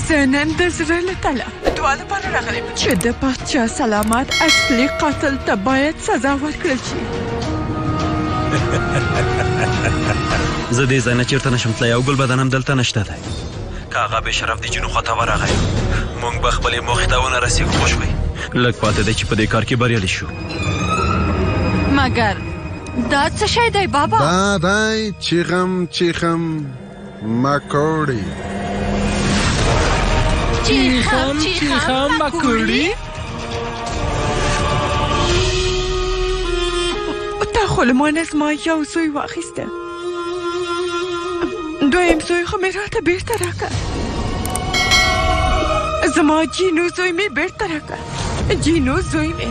زه نن د زړه له تله دعا لپاره راغلی یم چې د پادشاه سلامت اصلي قاتل ته باید سزا ورکړل شي. زه دې ځای نه چېرته نشم تلای او ګلبدن هم دلته نشته دی. که هغه بې شرف د جینو خواته ورغی، موږ به خپلې موخې ته ونه رسېږو، پوه شوئ؟ لږ پاتې دی چې په دې کار کې بریالي شو. مګر دا څه شی دی بابا؟ دا دی چیغم چیخم مکوړي. چیخم چیخم مکوړي؟ تا خو له مانه زما یو زوی واخیسته، دویم زوی خو مې راته بیرته راکړه. زما جینو زوی مې بیرته راکړه، جینو زوی مې.